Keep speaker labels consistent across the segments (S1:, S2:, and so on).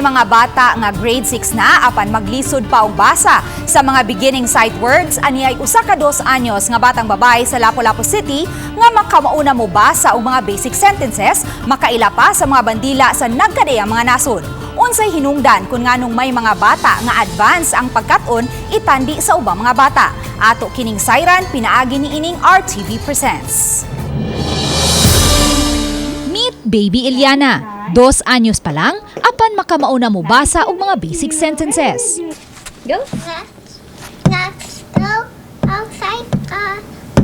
S1: May mga bata nga grade 6 na apan maglisod pa og basa sa mga beginning sight words. Ani ay usa ka 2 anyos nga batang babae sa Lapu-Lapu City nga makamauna mo basa og mga basic sentences, makaila pa sa mga bandila sa nagkadaiyang mga nasod. Unsay hinungdan kung nganong may mga bata nga advance ang pagkat-on itandi sa ubang mga bata? Ato kining sayran pinaagi ni ining RTV Presents. Meet Baby Eliana. 2 anyos pa lang, apan makamauna mo basa og mga basic sentences.
S2: Go.
S3: Let's go outside.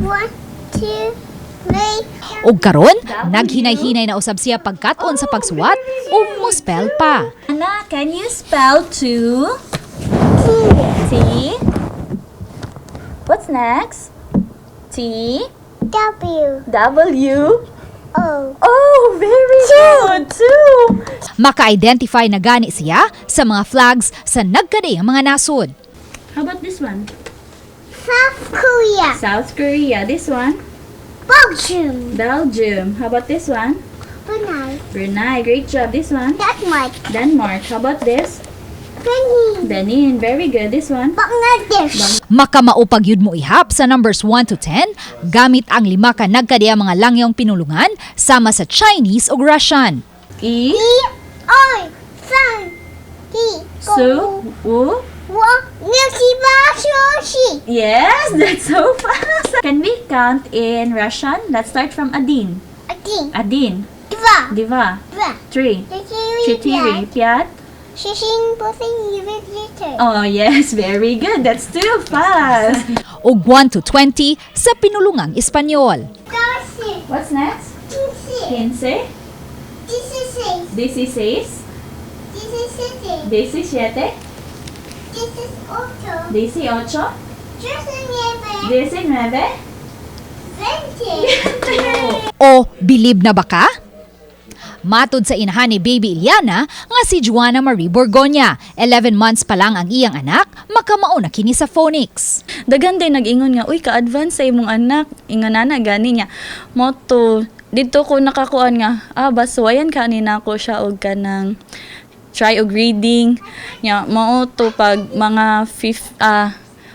S3: One, two, three.
S1: Ug karon, naghinay-hinay na usab siya pagkat-on sa pagsuwat ug mo spell pa.
S2: Anna, can you spell two? T. What's next? T.
S3: W.
S2: W.
S3: O.
S2: Oh, very good. Two.
S1: Maka-identify na gani siya sa mga flags sa nagkadaiyang mga nasod.
S2: How about this one?
S3: South Korea.
S2: South Korea. This one?
S3: Belgium.
S2: Belgium. How about this one?
S3: Brunei.
S2: Brunei. Great job. This one?
S3: Denmark.
S2: Denmark. How about this?
S3: Benin.
S2: Benin. Very good. This one?
S3: Bangladesh.
S1: Makamao pa gyud mo ihap sa numbers 1 to 10 gamit ang lima ka nagkadaiyang mga langyong pinulungan sama sa Chinese ug Russian.
S2: E.
S3: 一二三四
S2: Su. 五.
S3: 五六七八九十。
S2: Yes, that's so fast. Can we count in Russian? Let's start from один.
S3: один,
S2: Один.
S3: два,
S2: Два.
S3: два,
S2: Три.
S3: четыре,
S2: Четыре.
S3: пять,
S2: Пять.
S3: шесть, восемь, девять, десять.
S2: Oh, yes. Very good. That's too fast.
S1: Ug 1 to 20 sa pinulungang Espanyol.
S3: 二十,
S2: What's next?
S3: quince,
S2: 15.
S3: 16,
S2: 16.
S3: 17,
S2: 17.
S3: 18,
S2: 18.
S3: 19,
S2: 19.
S3: 20.
S1: O bilib na ba ka? Matod sa inahan ni Baby Iliana nga si Juana Marie Borgonia, 11 months pa lang ang iyang anak, makamao na kini sa phonics.
S4: Daghan din nag-ingon nga, "Uy, ka-advance sa imong anak." Ingon na gani niya. Mao to didto ko nakakuan nga, ah, basuwayan ka ni nako siya og kanang try og reading nya. Mao to pag mga fifth,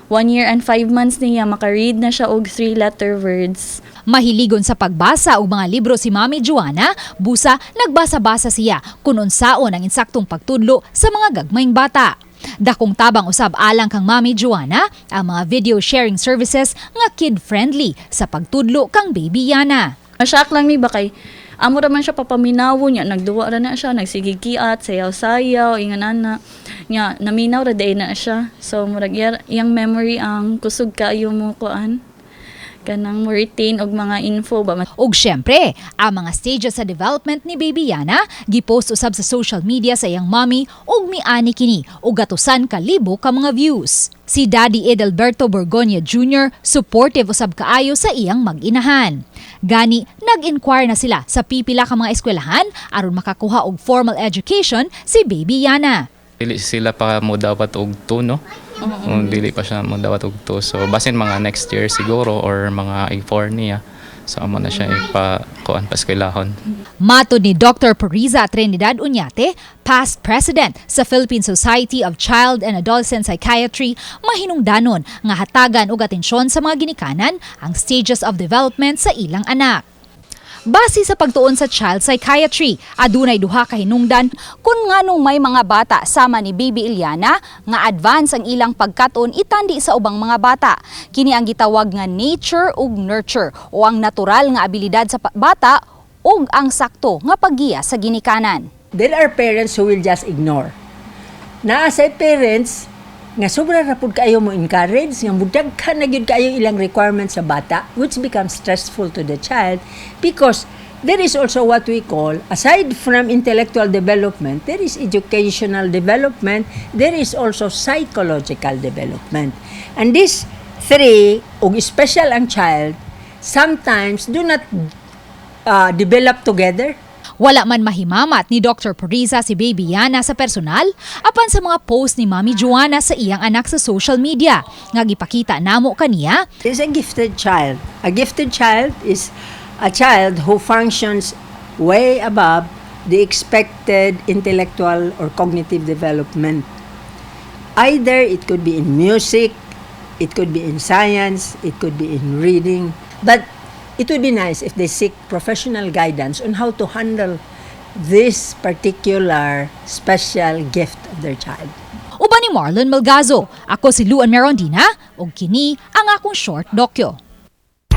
S4: 1 year and 5 months niya, maka-read na siya og three letter words.
S1: Mahiligon sa pagbasa og mga libro si Mami Joanna, busa nagbasa-basa siya kung unsaon ang insaktong pagtudlo sa mga gagmayng bata. Dakong tabang usab alang kang Mami Joanna ang mga video sharing services nga kid-friendly sa pagtudlo kang Baby Yana.
S4: Masyak lang mi ba kay amo ra man siya papaminawo niya, nagduwa ra na siya, nagsigig kiat, sayaw-sayaw, ingon ana nya, naminaw ra diay na siya. So murag iyang memory ang kusog kaayo mo kuan, kanang mo retain og mga info ba.
S1: Ug syempre, ang mga stages sa development ni Baby Yana gipost usab sa social media sa iyang mommy ug miani kini og gatusan ka libo ka mga views. Si Daddy Edelberto Borgonia Jr. supportive usab kaayo sa iyang mag-inahan. Gani, nag-inquire na sila sa pipila ka mga eskwelahan aron makakuha og formal education si Baby Yana.
S5: Dili sila pa mo dapat og 2, no? Kung dili pa siya mo dawat og 2. So basin mga next year siguro or mga I-4 niya. So amo na siya ipa kuan pa eskwelahon.
S1: Matod ni Dr. Pariza Trinidad Uñate, past president sa Philippine Society of Child and Adolescent Psychiatry, mahinungdanon nga hatagan og atensyon sa mga ginikanan ang stages of development sa ilang anak. Base sa pagtuon sa child psychiatry, adunay duha ka hinungdan kung nganong may mga bata sama ni Baby Iliana nga advance ang ilang pagkat-on itandi sa ubang mga bata. Kini ang gitawag nga nature ug nurture o ang natural nga abilidad sa bata ug ang sakto nga paggiya sa ginikanan.
S6: There are parents who will just ignore. Naa sa parents nga sobra ra pud kaayo mo encourage nga mudaghan na gyud kaayo ilang requirements sa bata, which becomes stressful to the child, because there is also what we call, aside from intellectual development, there is educational development, there is also psychological development, and these three, ug special ang child, sometimes do not develop together.
S1: Wala man mahimamat ni Dr. Puriza si Baby Yana sa personal, apan sa mga post ni Mami Joanna sa iyang anak sa social media nga gipakita namo kaniya.
S6: Is a gifted child. A gifted child is a child who functions way above the expected intellectual or cognitive development. Either it could be in music, it could be in science, it could be in reading. But it would be nice if they seek professional guidance on how to handle this particular special gift of their child.
S1: Uban ni Marlon Malgazo, ako si Luan Merondina, ug kini ang akong short dokyo.